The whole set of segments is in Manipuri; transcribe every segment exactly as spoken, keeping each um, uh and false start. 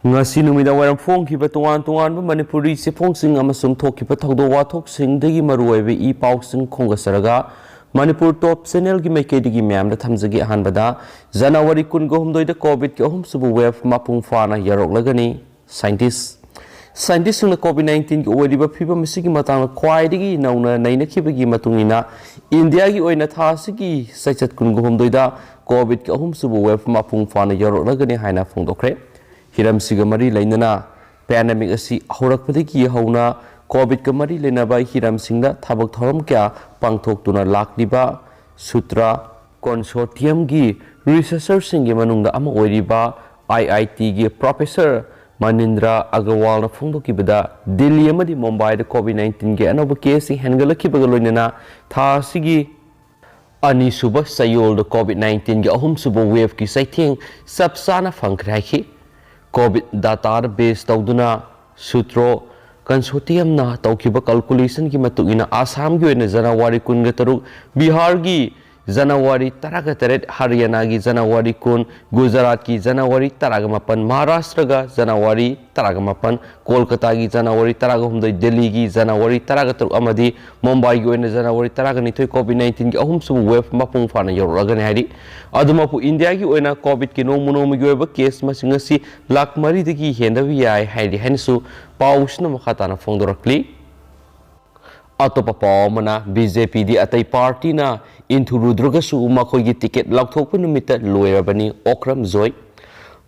ꯉꯁꯤ ꯅꯨꯃꯤꯗꯥꯡ ꯋꯥꯏꯔꯝ ꯐꯣꯡꯈꯤꯕ ꯇꯣꯉꯥꯟ ꯇꯣꯉꯥꯟꯕ ꯃꯅꯤꯄꯨꯔꯤ ꯆꯦꯐꯣꯡꯁꯤꯡ ꯑꯃꯁꯨꯡ ꯊꯣꯛꯈꯤꯕ ꯊꯧꯗꯣꯛ ꯋꯥꯊꯣꯛꯁꯤꯡꯗꯒꯤ ꯃꯔꯨꯑꯣꯏꯕ ꯏ ꯄꯥꯎꯁꯤꯡ ꯈꯣꯝꯒꯠꯆꯔꯒ ꯃꯅꯤꯄꯨꯔ ꯇꯣꯞ ꯆꯦꯅꯦꯜꯒꯤ ꯃꯥꯏꯀꯩꯗꯒꯤ ꯃꯌꯥꯝꯗ ꯊꯝꯖꯒꯦ꯫ ꯑꯍꯥꯟꯕꯗ, ꯖꯅꯋꯥꯔꯤ ꯀꯨꯟꯒ ꯍꯨꯝꯗꯣꯏꯗ ꯀꯣꯚꯤꯗꯀꯤ ꯑꯍꯨꯝꯁꯨꯕ ꯋꯦꯚ ꯃꯄꯨꯡ ꯐꯥꯅ ꯌꯧꯔꯛꯂꯒꯅꯤ꯫ ꯁꯥꯏꯟꯇꯤꯁ ꯁꯥꯏꯟꯇꯤꯁꯁꯤꯡꯅ ꯀꯣꯚꯤꯗ ꯅꯥꯏꯟꯇꯤꯟꯒꯤ ꯑꯣꯏꯔꯤꯕ ꯐꯤꯕꯝ ꯑꯁꯤꯒꯤ ꯃꯇꯥꯡꯗ ꯈ꯭ꯋꯥꯏꯗꯒꯤ ꯅꯧꯅ ꯅꯩꯅꯈꯤꯕꯒꯤ ꯃꯇꯨꯡ ꯏꯟꯅ, ꯏꯟꯗꯤꯌꯥꯒꯤ ꯑꯣꯏꯅ ꯊꯥ ꯑꯁꯤꯒꯤ ꯆꯩꯆꯠ ꯀꯨꯟꯒ ꯍꯨꯝꯗꯣꯏꯗ ꯀꯣꯚꯤꯗꯀꯤ ꯑꯍꯨꯝꯁꯨꯕ ꯋꯦꯚ ꯃꯄꯨꯡ ꯐꯥꯅ ꯌꯧꯔꯛꯂꯒꯅꯤ ꯍꯥꯏꯅ ꯐꯣꯡꯗꯣꯛꯈ꯭ꯔꯦ꯫ ꯍꯤꯔꯝꯁꯤꯒ ꯃꯔꯤ ꯂꯩꯅꯅ ꯄꯦꯟꯗꯦꯃꯤꯛ ꯑꯁꯤ ꯍꯧꯔꯛꯄꯗꯒꯤ ꯍꯧꯅ ꯀꯣꯚꯤꯗꯀ ꯃꯔꯤ ꯂꯩꯅꯕ ꯍꯤꯔꯝꯁꯤꯡꯗ ꯊꯕꯛ ꯊꯧꯔꯝ ꯀꯌꯥ ꯄꯥꯡꯊꯣꯛꯇꯨꯅ ꯂꯥꯛꯂꯤꯕ ꯁꯨꯇ꯭ꯔ ꯀꯣꯟꯁꯣꯔꯇꯤꯌꯝꯒꯤ ꯔꯤꯁꯔꯆꯔꯁꯤꯡꯒꯤ ꯃꯅꯨꯡꯗ ꯑꯃ ꯑꯣꯏꯔꯤꯕ ꯑꯥꯏ ꯑꯥꯏ ꯇꯤꯒꯤ ꯄ꯭ꯔꯣꯐꯦꯁꯔ ꯃꯅꯤꯟꯗ꯭ꯔ ꯑꯒꯔꯋꯥꯜꯅ ꯐꯣꯡꯗꯣꯛꯈꯤꯕꯗ, ꯗꯤꯜꯂꯤ ꯑꯃꯗꯤ ꯃꯨꯝꯕꯥꯏꯗ ꯀꯣꯚꯤꯗ ꯅꯥꯏꯟꯇꯤꯟꯒꯤ ꯑꯅꯧꯕ ꯀꯦꯁꯁꯤꯡ ꯍꯦꯟꯒꯠꯂꯛꯈꯤꯕꯒ ꯂꯣꯏꯅꯅ ꯊꯥ ꯑꯁꯤꯒꯤ ꯑꯅꯤꯁꯨꯕ ꯆꯌꯣꯜꯗ ꯀꯣꯚꯤꯗ ꯅꯥꯏꯟꯇꯤꯟꯒꯤ ꯑꯍꯨꯝꯁꯨꯕ ꯋꯦꯚꯀꯤ ꯆꯩꯊꯦꯡ ꯆꯞ ꯆꯥꯅ ꯐꯪꯈ꯭ꯔꯦ ꯍꯥꯏꯈꯤ꯫ ꯀꯣꯚꯤꯗ ꯗꯥꯇꯥꯗ ꯕꯦꯖ ꯇꯧꯗꯨꯅ ꯁꯨꯇ꯭ꯔꯣ ꯀꯟꯁꯣꯔꯇꯤꯌꯝꯅ ꯇꯧꯈꯤꯕ ꯀꯜꯀꯨꯂꯦꯁꯟꯒꯤ ꯃꯇꯨꯡ ꯏꯟꯅ, ꯑꯁꯥꯝꯒꯤ ꯑꯣꯏꯅ ꯖꯅꯋꯥꯔꯤ ꯀꯨꯟꯒ ꯇꯔꯨꯛ, ꯕꯤꯍꯥꯔꯒꯤ ꯖꯅꯋꯥꯔꯤ ꯇꯔꯥꯒ ꯇꯔꯦꯠ, ꯍꯔꯤꯌꯥꯅꯥꯒꯤ ꯖꯅꯋꯥꯔꯤ ꯀꯨꯟ, ꯒꯨꯖꯔꯥꯠꯀꯤ ꯖꯅꯋꯥꯔꯤ ꯇꯔꯥꯒ ꯃꯥꯄꯟ, ꯃꯍꯥꯔꯥꯁꯇ꯭ꯔꯒ ꯖꯅꯋꯥꯔꯤ ꯇꯔꯥꯒ ꯃꯥꯄꯟ, ꯀꯣꯜꯀꯇꯥꯒꯤ ꯖꯅꯋꯥꯔꯤ ꯇꯔꯥꯒ ꯍꯨꯝꯗꯣꯏ, ꯗꯦꯜꯂꯤꯒꯤ ꯖꯅꯋꯥꯔꯤ ꯇꯔꯥꯒ ꯇꯔꯨꯛ ꯑꯃꯗꯤ ꯃꯨꯝꯕꯥꯏꯒꯤ ꯑꯣꯏꯅ ꯖꯅꯋꯥꯔꯤ ꯇꯔꯥꯒ ꯅꯤꯊꯣꯏ ꯀꯣꯚꯤꯗ ꯅꯥꯏꯟꯇꯤꯟꯒꯤ ꯑꯍꯨꯝꯁꯨꯕ ꯋꯦꯚ ꯃꯄꯨꯡ ꯐꯥꯅ ꯌꯧꯔꯛꯂꯒꯅꯤ ꯍꯥꯏꯔꯤ꯫ ꯑꯗꯨꯃꯛꯄꯨ, ꯏꯟꯗꯤꯌꯥꯒꯤ ꯑꯣꯏꯅ ꯀꯣꯚꯤꯗꯀꯤ ꯅꯣꯡꯃ ꯅꯣꯡꯃꯒꯤ ꯑꯣꯏꯕ ꯀꯦꯁ ꯃꯁꯤꯡ ꯑꯁꯤ ꯂꯥꯈ ꯃꯔꯤꯗꯒꯤ ꯍꯦꯟꯗꯕ ꯌꯥꯏ ꯍꯥꯏꯔꯤ ꯍꯥꯏꯅꯁꯨ ꯄꯥꯎꯁꯤꯅ ꯃꯈꯥ ꯇꯥꯅ ꯐꯣꯡꯗꯣꯔꯛꯂꯤ꯫ ꯑꯇꯣꯞꯄ ꯄꯥꯎ ꯑꯃꯅ, ꯕꯤ ꯖꯦ ꯄꯤꯗꯤ ꯑꯇꯩ ꯄꯥꯔꯇꯤꯅ ꯏꯟꯊꯨꯔꯨꯗ꯭ꯔꯒꯁꯨ ꯃꯈꯣꯏꯒꯤ ꯇꯤꯀꯦꯠ ꯂꯥꯎꯊꯣꯛꯄ ꯅꯨꯃꯤꯠꯇ ꯂꯣꯏꯔꯕꯅꯤ, ꯑꯣꯀ꯭ꯔꯝ ꯖꯣꯏ꯫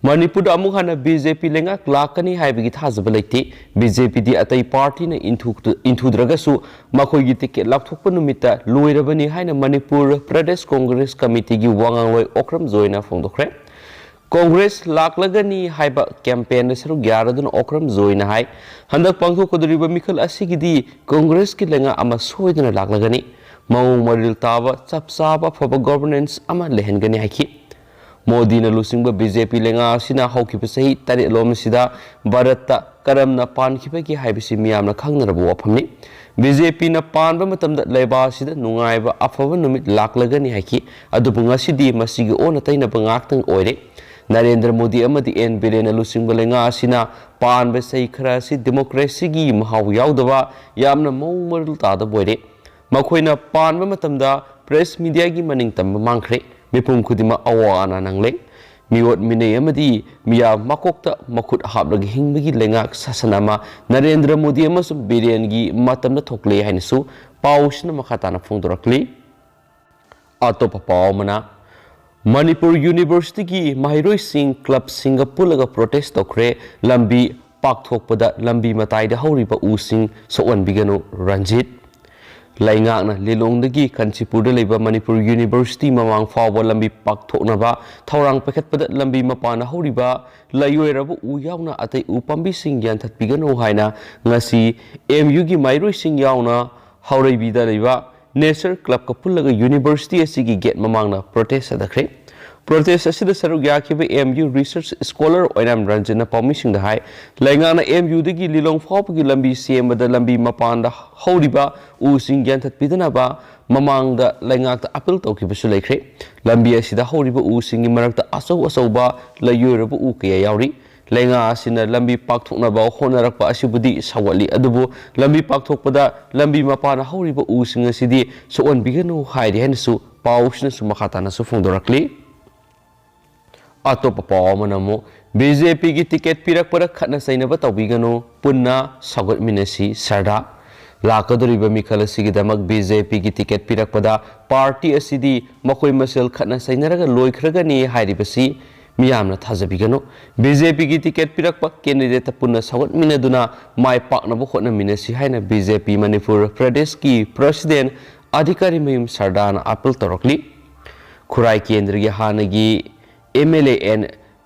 ꯃꯅꯤꯄꯨꯔꯗ ꯑꯃꯨꯛ ꯍꯟꯅ ꯕꯤ ꯖꯦ ꯄꯤ ꯂꯩꯉꯥꯛ ꯂꯥꯛꯀꯅꯤ ꯍꯥꯏꯕꯒꯤ ꯊꯥꯖꯕ ꯂꯩꯇꯦ꯫ ꯕꯤ ꯖꯦ ꯄꯤꯗꯤ ꯑꯇꯩ ꯄꯥꯔꯇꯤꯅ ꯏꯟꯊꯨ-, ꯏꯟꯊꯨꯗ꯭ꯔꯒꯁꯨ ꯃꯈꯣꯏꯒꯤ ꯇꯤꯀꯦꯠ ꯂꯥꯎꯊꯣꯛꯄ ꯅꯨꯃꯤꯠꯇ ꯂꯣꯏꯔꯕꯅꯤ ꯍꯥꯏꯅ ꯃꯅꯤꯄꯨꯔ ꯄ꯭ꯔꯗꯦꯁ ꯀꯣꯡꯒ꯭ꯔꯦꯁ ꯀꯃꯤꯇꯤꯒꯤ ꯋꯥꯉꯥꯡꯂꯣꯏ ꯑꯣꯀ꯭ꯔꯝ ꯖꯣꯏꯅ ꯐꯣꯡꯗꯣꯛꯈ꯭ꯔꯦ꯫ ꯀꯣꯡꯒ꯭ꯔꯦꯁ ꯂꯥꯛꯂꯒꯅꯤ ꯍꯥꯏꯕ ꯀꯦꯝꯄꯦꯟꯗ ꯁꯔꯨꯛ ꯌꯥꯔꯗꯨꯅ ꯑꯣꯀ꯭ꯔꯝ ꯖꯣꯏꯅ ꯍꯥꯏ, ꯍꯟꯗꯛ ꯄꯥꯡꯊꯣꯛꯀꯗꯧꯔꯤꯕ ꯃꯤꯈꯜ ꯑꯁꯤꯒꯤꯗꯤ ꯀꯣꯡꯒ꯭ꯔꯦꯁꯀꯤ ꯂꯩꯉꯥꯛ ꯑꯃ ꯁꯣꯏꯗꯅ ꯂꯥꯛꯂꯒꯅꯤ꯫ ꯃꯑꯣꯡ ꯃꯔꯤꯜ ꯇꯥꯕ, ꯆꯞ ꯆꯥꯕ, ꯑꯐꯕ ꯒꯣꯚꯔꯅꯦꯟꯁ ꯑꯃ ꯂꯩꯍꯟꯒꯅꯤ ꯍꯥꯏꯈꯤ꯫ ꯃꯣꯗꯤꯅ ꯂꯨꯆꯤꯡꯕ ꯕꯤ ꯖꯦ ꯄꯤ ꯂꯩꯉꯥꯛ ꯑꯁꯤꯅ ꯍꯧꯈꯤꯕ ꯆꯍꯤ ꯇꯔꯦꯠꯂꯣꯝ ꯑꯁꯤꯗ ꯚꯥꯔꯠꯇ ꯀꯔꯝꯅ ꯄꯥꯟꯈꯤꯕꯒꯦ ꯍꯥꯏꯕꯁꯤ ꯃꯤꯌꯥꯝꯅ ꯈꯪꯅꯔꯕ ꯋꯥꯐꯝꯅꯤ꯫ ꯕꯤ ꯖꯦ ꯄꯤꯅ ꯄꯥꯟꯕ ꯃꯇꯝꯗ ꯂꯩꯕꯥꯛ ꯑꯁꯤꯗ ꯅꯨꯡꯉꯥꯏꯕ, ꯑꯐꯕ ꯅꯨꯃꯤꯠ ꯂꯥꯛꯂꯒꯅꯤ ꯍꯥꯏꯈꯤ꯫ ꯑꯗꯨꯕꯨ ꯉꯁꯤꯗꯤ ꯃꯁꯤꯒꯤ ꯑꯣꯟꯅ ꯇꯩꯅꯕ ꯉꯥꯛꯇꯪ ꯑꯣꯏꯔꯦ꯫ ꯅꯔꯦꯟꯗ꯭ꯔ ꯃꯣꯗꯤ ꯑꯃꯗꯤ ꯑꯦꯟ ꯕꯤꯔꯦꯟꯅ ꯂꯨꯆꯤꯡꯕ ꯂꯩꯉꯥꯛ ꯑꯁꯤꯅ ꯄꯥꯟꯕ ꯆꯍꯤ ꯈꯔ ꯑꯁꯤ ꯗꯦꯃꯣꯀ꯭ꯔꯦꯁꯤꯒꯤ ꯃꯍꯥꯎ ꯌꯥꯎꯗꯕ ꯌꯥꯝꯅ ꯃꯑꯣꯡ ꯃꯔꯤꯜ ꯇꯥꯗꯕ ꯑꯣꯏꯔꯦ꯫ ꯃꯈꯣꯏꯅ ꯄꯥꯟꯕ ꯃꯇꯝꯗ ꯄ꯭ꯔꯦꯁ ꯃꯤꯗꯤꯌꯥꯒꯤ ꯃꯅꯤꯡ ꯇꯝꯕ ꯃꯥꯡꯈ꯭ꯔꯦ꯫ ꯃꯤꯄꯨꯝ ꯈꯨꯗꯤꯡꯃꯛ ꯑꯋꯥ ꯑꯅꯥ ꯅꯪꯂꯦ꯫ ꯃꯤꯑꯣꯠ ꯃꯤꯅꯩ ꯑꯃꯗꯤ ꯃꯤꯌꯥꯝ ꯃꯀꯣꯛꯇ ꯃꯈꯨꯠ ꯍꯥꯞꯂꯒ ꯍꯤꯡꯕꯒꯤ ꯂꯩꯉꯥꯛ ꯁꯥꯁꯟ ꯑꯃ ꯅꯔꯦꯟꯗ꯭ꯔ ꯃꯣꯗꯤ ꯑꯃꯁꯨꯡ ꯕꯤꯔꯦꯟꯒꯤ ꯃꯇꯝꯗ ꯊꯣꯛꯂꯦ ꯍꯥꯏꯅꯁꯨ ꯄꯥꯎꯁꯤꯅ ꯃꯈꯥ ꯇꯥꯅ ꯐꯣꯡꯗꯣꯔꯛꯂꯤ꯫ ꯑꯇꯣꯞꯄ ꯄꯥꯎ ꯑꯃꯅ, ꯃꯅꯤꯄꯨꯔ ꯌꯨꯅꯤꯚꯔꯁꯤꯇꯤꯒꯤ ꯃꯍꯩꯔꯣꯏꯁꯤꯡ ꯀ꯭ꯂꯕꯁꯤꯡꯒ ꯄꯨꯜꯂꯒ ꯄ꯭ꯔꯣꯇꯦꯁ ꯇꯧꯈ꯭ꯔꯦ꯫ ꯂꯝꯕꯤ ꯄꯥꯛꯊꯣꯛꯄꯗ ꯂꯝꯕꯤ ꯃꯇꯥꯏꯗ ꯍꯧꯔꯤꯕ ꯎꯁꯤꯡ ꯁꯣꯛꯍꯟꯕꯤꯒꯅꯨ, ꯔꯟꯖꯤꯠ꯫ ꯂꯩꯉꯥꯛꯅ ꯂꯤꯂꯣꯡꯗꯒꯤ ꯀꯥꯟꯆꯤꯄꯨꯔꯗ ꯂꯩꯕ ꯃꯅꯤꯄꯨꯔ ꯌꯨꯅꯤꯚꯔꯁꯤꯇꯤ ꯃꯃꯥꯡ ꯐꯥꯎꯕ ꯂꯝꯕꯤ ꯄꯥꯛꯊꯣꯛꯅꯕ ꯊꯧꯔꯥꯡ ꯄꯥꯏꯈꯠꯄꯗ ꯂꯝꯕꯤ ꯃꯄꯥꯟꯗ ꯍꯧꯔꯤꯕ ꯂꯩꯑꯣꯏꯔꯕ ꯎ ꯌꯥꯎꯅ ꯑꯇꯩ ꯎ ꯄꯥꯝꯕꯤꯁꯤꯡ ꯌꯥꯟꯊꯠꯄꯤꯒꯅꯨ ꯍꯥꯏꯅ ꯉꯁꯤ ꯑꯦꯝ ꯌꯨꯒꯤ ꯃꯍꯩꯔꯣꯏꯁꯤꯡ ꯌꯥꯎꯅ ꯍꯥꯎꯔꯩꯕꯤꯗ ꯂꯩꯕ ꯅꯦꯆꯔ ꯀ꯭ꯂꯕꯀ ꯄꯨꯜꯂꯒ ꯌꯨꯅꯤꯚꯔꯁꯤꯇꯤ ꯑꯁꯤꯒꯤ ꯒꯦꯠ ꯃꯃꯥꯡꯗ ꯄ꯭ꯔꯣꯇꯦꯁ ꯆꯠꯊꯈ꯭ꯔꯦ꯫ ꯄ꯭ꯔꯣꯇꯦꯁ ꯑꯁꯤꯗ ꯁꯔꯨꯛ ꯌꯥꯈꯤꯕ ꯑꯦꯝ ꯌꯨ ꯔꯤꯁꯔꯆ ꯁ꯭ꯀꯣꯂꯔ ꯑꯣꯏꯅꯥꯝ ꯔꯟꯖꯟꯅ ꯄꯥꯎꯃꯤꯁꯤꯡꯗ ꯍꯥꯏ, ꯂꯩꯉꯥꯛꯅ ꯑꯦꯝ ꯌꯨꯗꯒꯤ ꯂꯤꯂꯣꯡ ꯐꯥꯎꯕꯒꯤ ꯂꯝꯕꯤ ꯁꯦꯝꯕꯗ ꯂꯝꯕꯤ ꯃꯄꯥꯟꯗ ꯍꯧꯔꯤꯕ ꯎꯁꯤꯡ ꯌꯥꯟꯊꯠꯄꯤꯗꯅꯕ ꯃꯃꯥꯡꯗ ꯂꯩꯉꯥꯛꯇ ꯑꯄꯤꯜ ꯇꯧꯈꯤꯕꯁꯨ ꯂꯩꯈ꯭ꯔꯦ꯫ ꯂꯝꯕꯤ ꯑꯁꯤꯗ ꯍꯧꯔꯤꯕ ꯎꯁꯤꯡꯒꯤ ꯃꯔꯛꯇ ꯑꯆꯧ ꯑꯆꯧꯕ ꯂꯩꯑꯣꯏꯔꯕ ꯎ ꯀꯌꯥ ꯌꯥꯎꯔꯤ꯫ ꯂꯩꯉꯥꯛ ꯑꯁꯤꯅ ꯂꯝꯕꯤ ꯄꯥꯛꯊꯣꯛꯅꯕ ꯍꯣꯠꯅꯔꯛꯄ ꯑꯁꯤꯕꯨꯗꯤ ꯁꯧꯒꯠꯂꯤ, ꯑꯗꯨꯕꯨ ꯂꯝꯕꯤ ꯄꯥꯛꯊꯣꯛꯄꯗ ꯂꯝꯕꯤ ꯃꯄꯥꯟꯗ ꯍꯧꯔꯤꯕ ꯎꯁꯤꯡ ꯑꯁꯤꯗꯤ ꯁꯣꯛꯍꯟꯕꯤꯒꯅꯨ ꯍꯥꯏꯔꯤ ꯍꯥꯏꯅꯁꯨ ꯄꯥꯎꯁꯤꯅꯁꯨ ꯃꯈꯥ ꯇꯥꯅꯁꯨ ꯐꯣꯡꯗꯣꯔꯛꯂꯤ꯫ ꯑꯇꯣꯞꯄ ꯄꯥꯎ ꯑꯃꯅ ꯑꯃꯨꯛ, ꯕꯤ ꯖꯦ ꯄꯤꯒꯤ ꯇꯤꯀꯦꯠ ꯄꯤꯔꯛꯄꯗ ꯈꯠꯅ ꯆꯩꯅꯕ ꯇꯧꯕꯤꯒꯅꯨ, ꯄꯨꯟꯅ ꯁꯧꯒꯠꯃꯤꯟꯅꯁꯤ, ꯁꯔꯗꯥ꯫ ꯂꯥꯛꯀꯗꯧꯔꯤꯕ ꯃꯤꯈꯜ ꯑꯁꯤꯒꯤꯗꯃꯛ ꯕꯤ ꯖꯦ ꯄꯤꯒꯤ ꯇꯤꯀꯦꯠ ꯄꯤꯔꯛꯄꯗ ꯄꯥꯔꯇꯤ ꯑꯁꯤꯗꯤ ꯃꯈꯣꯏ ꯃꯁꯦꯜ ꯈꯠꯅ ꯆꯩꯅꯔꯒ ꯂꯣꯏꯈ꯭ꯔꯒꯅꯤ ꯍꯥꯏꯔꯤꯕꯁꯤ ꯃꯤꯌꯥꯝꯅ ꯊꯥꯖꯕꯤꯒꯅꯨ꯫ ꯕꯤ ꯖꯦ ꯄꯤꯒꯤ ꯇꯤꯀꯦꯠ ꯄꯤꯔꯛꯄ ꯀꯦꯟꯗꯤꯗꯦꯠꯇ ꯄꯨꯟꯅ ꯁꯧꯒꯠꯃꯤꯟꯅꯗꯨꯅ ꯃꯥꯏ ꯄꯥꯛꯅꯕ ꯍꯣꯠꯅꯃꯤꯟꯅꯁꯤ ꯍꯥꯏꯅ ꯕꯤ ꯖꯦ ꯄꯤ ꯃꯅꯤꯄꯨꯔ ꯄ꯭ꯔꯗꯦꯁꯀꯤ ꯄ꯭ꯔꯁꯤꯗꯦꯟ ꯑꯙꯤꯀꯥꯔꯤ ꯃꯌꯨꯝ ꯁꯔꯗꯥꯅ ꯑꯥꯄꯤꯜ ꯇꯧꯔꯛꯂꯤ꯫ ꯈꯨꯔꯥꯏ ꯀꯦꯟꯗ꯭ꯔꯒꯤ ꯍꯥꯟꯅꯒꯤ ꯑꯦꯝ ꯑꯦꯜ ꯑꯦ ꯑꯦꯟ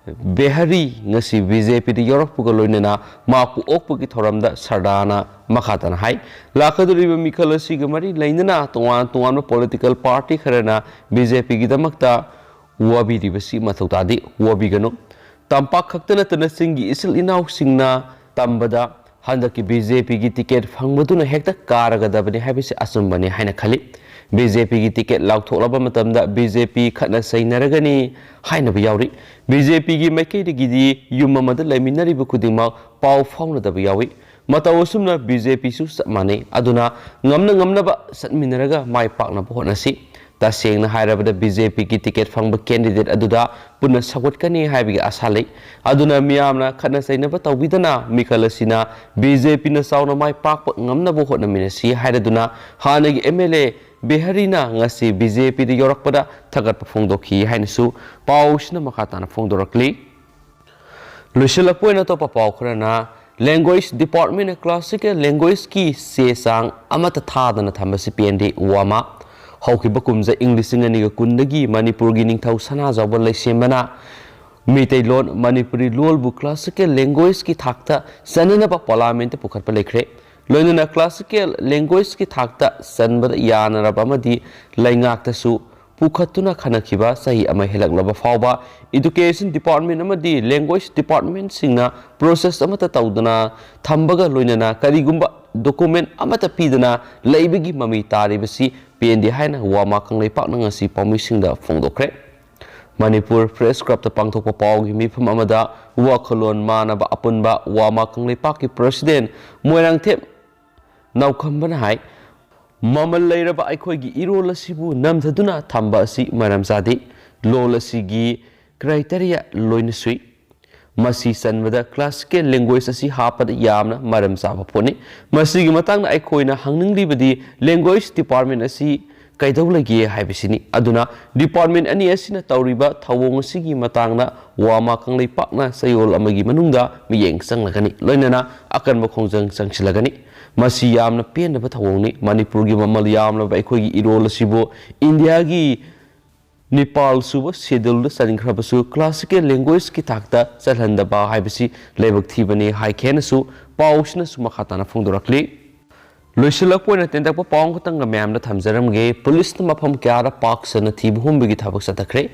ꯕꯦꯍꯔꯤ ꯉꯁꯤ ꯕꯤ ꯖꯦ ꯄꯤꯗ ꯌꯥꯎꯔꯛꯄꯒ ꯂꯣꯏꯅꯅ ꯃꯍꯥꯛꯄꯨ ꯑꯣꯛꯄꯒꯤ ꯊꯧꯔꯝꯗ ꯁꯔꯗꯥꯅ ꯃꯈꯥ ꯇꯥꯅ ꯍꯥꯏ, ꯂꯥꯛꯀꯗꯧꯔꯤꯕ ꯃꯤꯈꯜ ꯑꯁꯤꯒ ꯃꯔꯤ ꯂꯩꯅꯅ ꯇꯣꯉꯥꯟ ꯇꯣꯉꯥꯟꯕ ꯄꯣꯂꯤꯇꯤꯀꯦꯜ ꯄꯥꯔꯇꯤ ꯈꯔꯅ ꯕꯤ ꯖꯦ ꯄꯤꯒꯤꯗꯃꯛꯇ ꯋꯥꯕꯤꯔꯤꯕꯁꯤ ꯃꯊꯧ ꯇꯥꯗꯦ, ꯋꯥꯕꯤꯒꯅꯨ꯫ ꯇꯝꯄꯥꯛ ꯈꯛꯇ ꯅꯠꯇꯅ ꯆꯤꯡꯒꯤ ꯏꯆꯤꯜ ꯏꯅꯥꯎꯁꯤꯡꯅ ꯇꯝꯕꯗ ꯍꯟꯗꯛꯀꯤ ꯕꯤ ꯖꯦ ꯄꯤꯒꯤ ꯇꯤꯀꯦꯠ ꯐꯪꯕꯗꯨꯅ ꯍꯦꯛꯇ ꯀꯥꯔꯒꯗꯕꯅꯤ ꯍꯥꯏꯕꯁꯤ ꯑꯆꯨꯝꯕꯅꯤ ꯍꯥꯏꯅ ꯈꯜꯂꯤ꯫ ꯕꯤ ꯖꯦ ꯄꯤꯒꯤ ꯇꯤꯀꯦꯠ ꯂꯥꯎꯊꯣꯛꯂꯕ ꯃꯇꯝꯗ ꯕꯤ ꯖꯦ ꯄꯤ ꯈꯠꯅ ꯆꯩꯅꯔꯒꯅꯤ ꯍꯥꯏꯅꯕ ꯌꯥꯎꯔꯤ꯫ ꯕꯤ ꯖꯦ ꯄꯤꯒꯤ ꯃꯥꯏꯀꯩꯗꯒꯤꯗꯤ ꯌꯨꯝ ꯑꯃꯗ ꯂꯩꯃꯤꯟꯅꯔꯤꯕ ꯈꯨꯗꯤꯡꯃꯛ ꯄꯥꯎ ꯐꯥꯎꯅꯗꯕ ꯌꯥꯎꯏ꯫ ꯃꯇꯧ ꯑꯁꯨꯝꯅ ꯕꯤ ꯖꯦ ꯄꯤꯁꯨ ꯆꯞ ꯃꯥꯟꯅꯩ꯫ ꯑꯗꯨꯅ ꯉꯝꯅ ꯉꯝꯅꯕ ꯆꯠꯃꯤꯟꯅꯔꯒ ꯃꯥꯏ ꯄꯥꯛꯅꯕ ꯍꯣꯠꯅꯁꯤ꯫ ꯇꯁꯦꯡꯅ ꯍꯥꯏꯔꯕꯗ ꯕꯤ ꯖꯦ ꯄꯤꯒꯤ ꯇꯤꯀꯦꯠ ꯐꯪꯕ ꯀꯦꯟꯗꯤꯗꯦꯠ ꯑꯗꯨꯗ ꯄꯨꯟꯅ ꯁꯧꯒꯠꯀꯅꯤ ꯍꯥꯏꯕꯒꯤ ꯑꯥꯁꯥ ꯂꯩ꯫ ꯑꯗꯨꯅ ꯃꯤꯌꯥꯝꯅ ꯈꯠꯅ ꯆꯩꯅꯕ ꯇꯧꯕꯤꯗꯅ ꯃꯤꯈꯜ ꯑꯁꯤꯅ ꯕꯤ ꯖꯦ ꯄꯤꯅ ꯆꯥꯎꯅ ꯃꯥꯏ ꯄꯥꯛꯄ ꯉꯝꯅꯕ ꯍꯣꯠꯅꯃꯤꯟꯅꯁꯤ ꯍꯥꯏꯔꯗꯨꯅ ꯍꯥꯟꯅꯒꯤ ꯑꯦꯝ ꯑꯦꯜ ꯑꯦ ꯕꯤꯍꯥꯔꯤꯅ ꯉꯁꯤ ꯕꯤ ꯖꯦ ꯄꯤꯗ ꯌꯧꯔꯛꯄꯗ ꯊꯥꯒꯠꯄ ꯐꯣꯡꯗꯣꯛꯈꯤ ꯍꯥꯏꯅꯁꯨ ꯄꯥꯎꯁꯤꯅ ꯃꯈꯥ ꯇꯥꯅ ꯐꯣꯡꯗꯣꯔꯛꯂꯤ꯫ ꯂꯣꯏꯁꯤꯜꯂꯛꯄ ꯑꯣꯏꯅ ꯑꯇꯣꯞꯄ ꯄꯥꯎ ꯈꯔꯅ, ꯂꯦꯡꯒ꯭ꯋꯦꯖ ꯗꯤꯄꯥꯔꯠꯃꯦꯟꯅ ꯀ꯭ꯂꯥꯁꯤꯀꯦꯜ ꯂꯦꯡꯒ꯭ꯋꯦꯖꯀꯤ ꯆꯦ ꯆꯥꯡ ꯑꯃꯠꯇ ꯊꯥꯗꯅ ꯊꯝꯕꯁꯤ ꯄꯦꯟꯗꯦ, ꯋꯥꯃꯥ꯫ ꯍꯧꯈꯤꯕ ꯀꯨꯝꯖꯥ ꯏꯪ ꯂꯤꯁꯤꯡ ꯑꯅꯤꯒ ꯀꯨꯟꯗꯒꯤ ꯃꯅꯤꯄꯨꯔꯒꯤ ꯅꯤꯡꯊꯧ ꯁꯅꯥꯖꯥꯎꯕ ꯂꯩꯁꯦꯝꯕꯅ ꯃꯩꯇꯩꯂꯣꯟ, ꯃꯅꯤꯄꯨꯔꯤ ꯂꯣꯜꯕꯨ ꯀ꯭ꯂꯥꯁꯤꯀꯦꯜ ꯂꯦꯡꯒ꯭ꯋꯦꯖꯀꯤ ꯊꯥꯛꯇ ꯆꯟꯅꯅꯕ ꯄꯥꯔꯂꯤꯌꯥꯃꯦꯟꯠꯇ ꯄꯨꯈꯠꯄ ꯂꯩꯈ꯭ꯔꯦ꯫ ꯂꯣꯏꯅꯅ ꯀ꯭ꯂꯥꯁꯤꯀꯦꯜ ꯂꯦꯡꯒ꯭ꯋꯦꯖꯀꯤ ꯊꯥꯛꯇ ꯆꯟꯕꯗ ꯌꯥꯅꯔꯕ ꯑꯃꯗꯤ ꯂꯩꯉꯥꯛꯇꯁꯨ ꯄꯨꯈꯠꯇꯨꯅ ꯈꯟꯅꯈꯤꯕ ꯆꯍꯤ ꯑꯃ ꯍꯦꯜꯂꯛꯂꯕ ꯐꯥꯎꯕ ꯏꯗꯨꯀꯦꯁꯟ ꯗꯤꯄꯥꯔꯠꯃꯦꯟ ꯑꯃꯗꯤ ꯂꯦꯡꯒ꯭ꯋꯦꯖ ꯗꯤꯄꯥꯔꯠꯃꯦꯟꯁꯤꯡꯅ ꯄ꯭ꯔꯣꯁꯦꯁ ꯑꯃꯠꯇ ꯇꯧꯗꯅ ꯊꯝꯕꯒ ꯂꯣꯏꯅꯅ ꯀꯔꯤꯒꯨꯝꯕ ꯗꯣꯀꯨꯃꯦꯟ ꯑꯃꯠꯇ ꯄꯤꯗꯅ ꯂꯩꯕꯒꯤ ꯃꯃꯤ ꯇꯥꯔꯤꯕꯁꯤ ꯄꯦꯟꯗꯦ ꯍꯥꯏꯅ ꯋꯥꯃꯥ ꯀꯪꯂꯩꯄꯥꯛꯅ ꯉꯁꯤ ꯄꯥꯎꯃꯤꯁꯤꯡꯗ ꯐꯣꯡꯗꯣꯛꯈ꯭ꯔꯦ꯫ ꯃꯅꯤꯄꯨꯔ ꯄ꯭ꯔꯦꯁ ꯀ꯭ꯂꯕꯇ ꯄꯥꯡꯊꯣꯛꯄ ꯄꯥꯎꯒꯤ ꯃꯤꯐꯝ ꯑꯃꯗ ꯋꯥꯈꯜꯂꯣꯟ ꯃꯥꯟꯅꯕ ꯑꯄꯨꯟꯕ ꯋꯥꯃꯥ ꯀꯪꯂꯩꯄꯥꯛꯀꯤ ꯄ꯭ꯔꯁꯤꯗꯦꯟ ꯃꯣꯏꯔꯥꯡꯊꯦꯝ ꯅꯥꯎꯈꯝꯕꯅ ꯍꯥꯏ, ꯃꯃꯜ ꯂꯩꯔꯕ ꯑꯩꯈꯣꯏꯒꯤ ꯏꯔꯣꯜ ꯑꯁꯤꯕꯨ ꯅꯝꯊꯗꯨꯅ ꯊꯝꯕ ꯑꯁꯤ ꯃꯔꯝ ꯆꯥꯗꯦ꯫ ꯂꯣꯜ ꯑꯁꯤꯒꯤ ꯀ꯭ꯔꯥꯏꯇꯦꯔꯤꯌꯥ ꯂꯣꯏꯅ ꯁꯨꯏ꯫ ꯃꯁꯤ ꯆꯟꯕꯗ ꯀ꯭ꯂꯥꯁꯤꯀꯦꯜ ꯂꯦꯡꯒ꯭ꯋꯦꯖ ꯑꯁꯤ ꯍꯥꯞꯄꯗ ꯌꯥꯝꯅ ꯃꯔꯝ ꯆꯥꯕ ꯄꯣꯠꯅꯤ꯫ ꯃꯁꯤꯒꯤ ꯃꯇꯥꯡꯗ ꯑꯩꯈꯣꯏꯅ ꯍꯪꯅꯤꯡꯂꯤꯕꯗꯤ ꯂꯦꯡꯒ꯭ꯋꯦꯖ ꯗꯤꯄꯥꯔꯠꯃꯦꯟ ꯑꯁꯤ ꯀꯩꯗꯧ ꯂꯩꯒꯦ ꯍꯥꯏꯕꯁꯤꯅꯤ꯫ ꯑꯗꯨꯅ ꯗꯤꯄꯥꯔꯠꯃꯦꯟ ꯑꯅꯤ ꯑꯁꯤꯅ ꯇꯧꯔꯤꯕ ꯊꯧꯑꯣꯡ ꯑꯁꯤꯒꯤ ꯃꯇꯥꯡꯗ ꯋꯥꯃꯥ ꯀꯪꯂꯩꯄꯥꯛꯅ ꯆꯌꯣꯜ ꯑꯃꯒꯤ ꯃꯅꯨꯡꯗ ꯃꯤꯠꯌꯦꯡ ꯆꯪꯂꯒꯅꯤ, ꯂꯣꯏꯅꯅ ꯑꯀꯟꯕ ꯈꯣꯡꯖꯪ ꯆꯪꯁꯤꯜꯂꯒꯅꯤ꯫ ꯃꯁꯤ ꯌꯥꯝꯅ ꯄꯦꯟꯗꯕ ꯊꯧꯑꯣꯡꯅꯤ꯫ ꯃꯅꯤꯄꯨꯔꯒꯤ ꯃꯃꯜ ꯌꯥꯝꯂꯕ ꯑꯩꯈꯣꯏꯒꯤ ꯏꯔꯣꯜ ꯑꯁꯤꯕꯨ ꯏꯟꯗꯤꯌꯥꯒꯤ ꯅꯤꯄꯥꯜ ꯁꯨꯕ ꯁꯦꯗ꯭ꯌꯨꯜꯗ ꯆꯟꯈ꯭ꯔꯕꯁꯨ ꯀ꯭ꯂꯥꯁꯤꯀꯦꯜ ꯂꯦꯡꯒ꯭ꯋꯦꯖꯀꯤ ꯊꯥꯛꯇ ꯆꯜꯍꯟꯗꯕ ꯍꯥꯏꯕꯁꯤ ꯂꯥꯏꯕꯛ ꯊꯤꯕꯅꯤ ꯍꯥꯏꯈꯤ ꯍꯥꯏꯅꯁꯨ ꯄꯥꯎꯁꯤꯅꯁꯨ ꯃꯈꯥ ꯇꯥꯅ ꯐꯣꯡꯗꯣꯔꯛꯂꯤ꯫ ꯂꯣꯏꯁꯤꯜꯂꯛꯄ ꯑꯣꯏꯅ ꯇꯦꯟꯇꯛꯄ ꯄꯥꯎ ꯑꯃꯈꯛꯇꯪꯒ ꯃꯌꯥꯝꯗ ꯊꯝꯖꯔꯝꯒꯦ꯫ ꯄꯨꯂꯤꯁꯅ ꯃꯐꯝ ꯀꯌꯥꯗ ꯄꯥꯛ ꯁꯟꯅ ꯊꯤꯕ ꯍꯨꯝꯕꯒꯤ ꯊꯕꯛ ꯆꯠꯊꯈ꯭ꯔꯦ꯫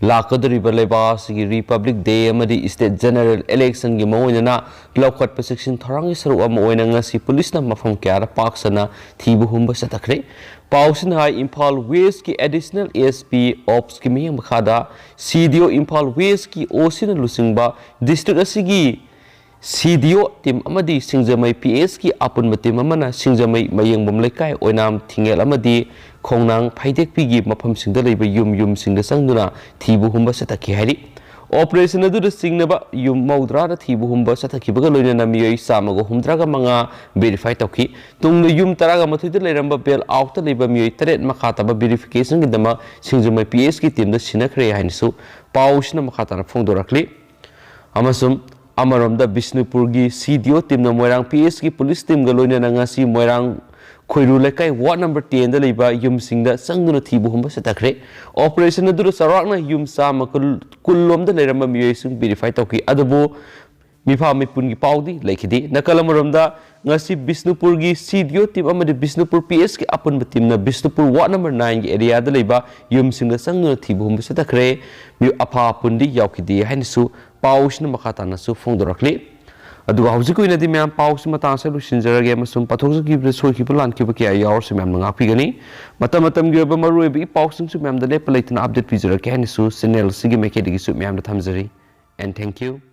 ꯂꯥꯛꯀꯗꯧꯔꯤꯕ ꯂꯩꯕꯥꯛ ꯑꯁꯤꯒꯤ ꯔꯤꯄꯕ꯭ꯂꯤꯛ ꯗꯦ ꯑꯃꯗꯤ ꯁ꯭ꯇꯦꯠ ꯖꯦꯅꯔꯦꯜ ꯏꯂꯦꯛꯁꯟꯒꯤ ꯃꯑꯣꯡ ꯑꯣꯏꯅꯅ ꯂꯧꯈꯠꯄ ꯆꯦꯛꯁꯤꯟ ꯊꯧꯔꯥꯡꯒꯤ ꯁꯔꯨꯛ ꯑꯃ ꯑꯣꯏꯅ ꯉꯁꯤ ꯄꯨꯂꯤꯁꯅ ꯃꯐꯝ ꯀꯌꯥꯗ ꯄꯥꯛ ꯁꯟꯅ ꯊꯤꯕ ꯍꯨꯝꯕ ꯆꯠꯊꯈ꯭ꯔꯦ꯫ ꯄꯥꯎꯁꯤꯅ ꯍꯥꯏ, ꯏꯝꯐꯥꯜ ꯋꯦꯁꯀꯤ ꯑꯦꯗꯤꯁꯅꯦꯜ ꯑꯦꯁ ꯄꯤ ꯑꯣꯞꯁꯀꯤ ꯃꯤꯠꯌꯦꯡ ꯃꯈꯥꯗ ꯁꯤ ꯗꯤ ꯑꯣ ꯏꯝꯐꯥꯜ ꯋꯦꯁꯀꯤ ꯑꯣ ꯁꯤꯅ ꯂꯨꯆꯤꯡꯕ ꯗꯤꯁꯇ꯭ꯔꯤꯛ ꯑꯁꯤꯒꯤ ꯁꯤ ꯗꯤ ꯑꯣ ꯇꯤꯝ ꯑꯃꯗꯤ ꯁꯤꯡꯖꯃꯩ ꯄꯤ ꯑꯦꯁꯀꯤ ꯑꯄꯨꯟꯕ ꯇꯤꯝ ꯑꯃꯅ ꯁꯤꯡꯖꯃꯩ ꯃꯌꯦꯡꯕꯝ ꯂꯩꯀꯥꯏ, ꯑꯣꯏꯅꯥꯝ ꯊꯤꯡꯉꯦꯜ ꯑꯃꯗꯤ ꯈꯣꯡꯅꯥꯡ ꯐꯩꯗꯦꯛꯄꯤꯒꯤ ꯃꯐꯝꯁꯤꯡꯗ ꯂꯩꯕ ꯌꯨꯝ ꯌꯨꯝꯁꯤꯡꯗ ꯆꯪꯗꯨꯅ ꯊꯤꯕ ꯍꯨꯝꯕ ꯆꯠꯊꯈꯤ ꯍꯥꯏꯔꯤ꯫ ꯑꯣꯄꯔꯦꯁꯟ ꯑꯗꯨꯗ ꯆꯤꯡꯅꯕ ꯌꯨꯝ ꯃꯧꯗ꯭ꯔꯥꯗ ꯊꯤꯕ ꯍꯨꯝꯕ ꯆꯠꯊꯈꯤꯕꯒ ꯂꯣꯏꯅꯅ ꯃꯤꯑꯣꯏ ꯆꯥꯝꯃꯒ ꯍꯨꯝꯗ꯭ꯔꯥꯒ ꯃꯉꯥ ꯚꯦꯔꯤꯐꯥꯏ ꯇꯧꯈꯤ꯫ ꯇꯨꯡꯗ ꯌꯨꯝ ꯇꯔꯥꯒ ꯃꯥꯊꯣꯏꯗ ꯂꯩꯔꯝꯕ ꯕꯦꯜ ꯑꯥꯎꯠꯇ ꯂꯩꯕ ꯃꯤꯑꯣꯏ ꯇꯔꯦꯠ ꯃꯈꯥ ꯇꯥꯕ ꯚꯦꯔꯤꯐꯤꯀꯦꯁꯟꯒꯤꯗꯃꯛ ꯁꯤꯡꯖꯃꯩ ꯄꯤ ꯑꯦꯁꯀꯤ ꯇꯤꯝꯗ ꯁꯤꯟꯅꯈ꯭ꯔꯦ ꯍꯥꯏꯅꯁꯨ ꯄꯥꯎꯁꯤꯅ ꯃꯈꯥ ꯇꯥꯅ ꯐꯣꯡꯗꯣꯔꯛꯂꯤ꯫ ꯑꯃꯁꯨꯡ ꯑꯃꯔꯣꯝꯗ ꯕꯤꯁꯅꯨꯄꯨꯔꯒꯤ ꯁꯤ ꯗꯤ ꯑꯣ ꯇꯤꯝꯅ ꯃꯣꯏꯔꯥꯡ ꯄꯤ ꯑꯦꯁꯀꯤ ꯄꯨꯂꯤꯁ ꯇꯤꯝꯒ ꯂꯣꯏꯅꯅ ꯉꯁꯤ ꯃꯣꯏꯔꯥꯡ ꯈꯣꯏꯔꯨ ꯂꯩꯀꯥꯏ ꯋꯥꯔꯗ ꯅꯝꯕꯔ ꯇꯦꯟꯗ ꯂꯩꯕ ꯌꯨꯝꯁꯤꯡꯗ ꯆꯪꯗꯨꯅ ꯊꯤꯕ ꯍꯨꯝꯕ ꯆꯠꯊꯈ꯭ꯔꯦ꯫ ꯑꯣꯄꯔꯦꯁꯟ ꯑꯗꯨꯗ ꯆꯥꯎꯔꯥꯛꯅ ꯌꯨꯝ ꯆꯥꯝꯃ ꯀꯨꯟ, ꯀꯨꯟ ꯂꯣꯝꯗ ꯂꯩꯔꯝꯕ ꯃꯤꯑꯣꯏꯁꯤꯡ ꯚꯦꯔꯤꯐꯥꯏ ꯇꯧꯈꯤ꯫ ꯑꯗꯨꯕꯨ ꯃꯤꯐꯥ ꯃꯤꯄꯨꯟꯒꯤ ꯄꯥꯎꯗꯤ ꯂꯩꯈꯤꯗꯦ꯫ ꯅꯥꯀꯜ ꯑꯃꯔꯣꯝꯗ ꯉꯁꯤ ꯕꯤꯁꯅꯨꯄꯨꯔꯒꯤ ꯁꯤ ꯗꯤ ꯑꯣ ꯇꯤꯝ ꯑꯃꯗꯤ ꯕꯤꯁꯅꯨꯄꯨꯔ ꯄꯤ ꯑꯦꯁꯀꯤ ꯑꯄꯨꯟꯕ ꯇꯤꯝꯅ ꯕꯤꯁꯅꯨꯄꯨꯔ ꯋꯥꯔꯗ ꯅꯝꯕꯔ ꯅꯥꯏꯟꯒꯤ ꯑꯦꯔꯤꯌꯥꯗ ꯂꯩꯕ ꯌꯨꯝꯁꯤꯡꯗ ꯆꯪꯗꯨꯅ ꯊꯤꯕ ꯍꯨꯝꯕ ꯆꯠꯊꯈ꯭ꯔꯦ꯫ ꯃꯤꯑꯣꯏ ꯑꯐꯥ ꯑꯄꯨꯟꯗꯤ ꯌꯥꯎꯈꯤꯗꯦ ꯍꯥꯏꯅꯁꯨ ꯄꯥꯎꯁꯤꯅ ꯃꯈꯥ ꯇꯥꯅꯁꯨ ꯐꯣꯡꯗꯣꯔꯛꯂꯤ꯫ ꯑꯗꯨꯒ ꯍꯧꯖꯤꯛꯀꯤ ꯑꯣꯏꯅꯗꯤ ꯃꯌꯥꯝ ꯄꯥꯎꯁꯤ ꯃꯇꯥꯡ ꯑꯁꯤꯗ ꯂꯣꯏꯁꯤꯟꯖꯔꯒꯦ ꯑꯃꯁꯨꯡ ꯄꯥꯊꯣꯛꯆꯈꯤꯕꯗ ꯁꯣꯏꯈꯤꯕ ꯂꯥꯟꯈꯤꯕ ꯀꯌꯥ ꯌꯥꯎꯔꯁꯨ ꯃꯌꯥꯝꯅ ꯉꯥꯛꯄꯤꯒꯅꯤ꯫ ꯃꯇꯝ ꯃꯇꯝꯒꯤ ꯑꯣꯏꯕ ꯃꯔꯨꯑꯣꯏꯕ ꯏ ꯄꯥꯎꯁꯤꯡꯁꯨ ꯃꯌꯥꯝꯗ ꯂꯦꯞꯄ ꯂꯩꯇꯅ ꯑꯞꯗꯦꯠ ꯄꯤꯖꯔꯛꯀꯦ ꯍꯥꯏꯅꯁꯨ ꯆꯦꯅꯦꯜ ꯑꯁꯤꯒꯤ ꯃꯥꯏꯀꯩꯗꯒꯤꯁꯨ ꯃꯌꯥꯝꯗ ꯊꯝꯖꯔꯤ꯫ And thank you.